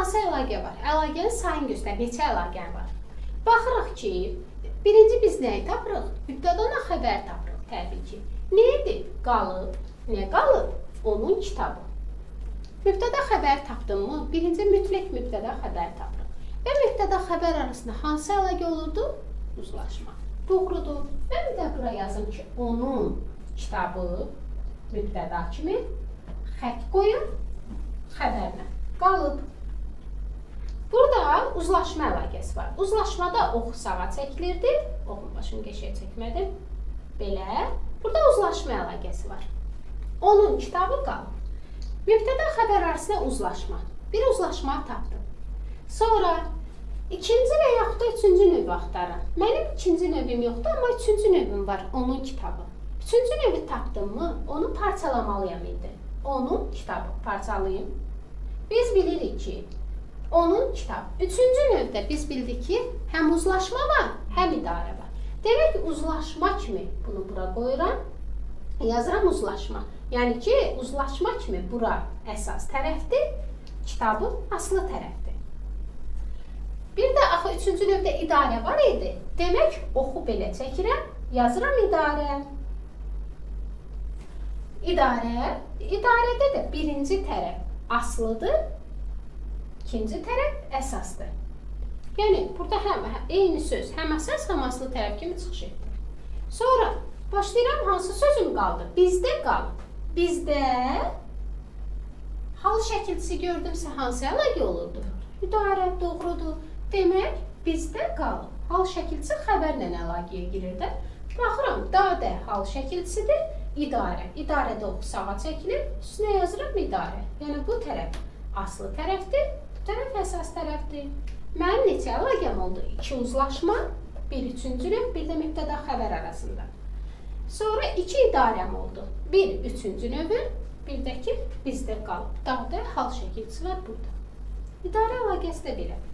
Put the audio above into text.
hansı əlaqə var? Əlaqənin sayını göstər, neçə əlaqən var? Baxırıq ki, birinci biz nəyi tapırıq? Mübtədadan xəbər tapırıq təbii ki. Nə edib? Qalıb. Nə qalıb? Onun kitabı. Mübtəda xəbər tapdın mı? Birinci mütləq mübtəda xəbər tapırıq. Və mübtəda xəbər arasında hansı əlaqə olurdu? Uzlaşma. Doğrudur. Mən bir də bura yazım ki, onun kitabı mübtəda kimi xətt qoyun xəbərlə. Qalıb. Burada uzlaşma əlaqəsi var. Uzlaşmada ox sağa çəkilirdi. Oxun başını qəşəng çəkmədim. Belə. Burada uzlaşma əlaqəsi var. Onun kitabı qalıb. Mübtəda xəbər arasında uzlaşma. Bir uzlaşma tapdım. Sonra ikinci və yaxud da üçüncü növü axtarıram. Mənim ikinci növüm yoxdur, amma üçüncü növüm var, onun kitabı. Üçüncü növü tapdım mı, onu parçalamalıyam indi. Onun kitabı parçalayım. Biz bilirik ki, onun kitabı. Üçüncü növdə biz bildik ki, həm uzlaşma var, həm idarə var. Demək ki, uzlaşma kimi bunu bura qoyuram. Yazıram uzlaşma. Yəni ki, uzlaşma kimi bura əsas tərəfdir, kitabı aslı tərəfdir. Bir də axı üçüncü növdə idarə var idi. Demək, oxu belə çəkirəm, yazıram idarə. İdarə, idarədə də birinci tərəf aslıdır, ikinci tərəf əsasdır. Yəni, burada həm eyni söz, həm əsas, həm aslı tərəf kimi çıxış etdi. Sonra başlayıram, hansı sözüm qaldı? Bizdə qalıb. Bizdə hal şəkilçisi gördümsə hansı əlaqə olurdu? İdarə, doğrudur. Demək, bizdə qalıb. Hal şəkilçisi xəbərlə əlaqəyə girir də. Baxıram, dadə hal şəkilçisidir, idarə. İdarədə ox sağa çəkilir, üstünə yazıram idarə. Yəni, bu tərəf aslı tərəfdir, bu tərəf əsas tərəfdir. Mənim neçə əlaqəm oldu? İki uzlaşma, bir üçüncü növ, bir də mübtəda xəbər arasında. Sonra iki idarəm oldu. Bir üçüncü növü, bir də ki, bizdə qalıb. Dadə hal şəkilçisi var burada. İdarə əlaqəsi də belə.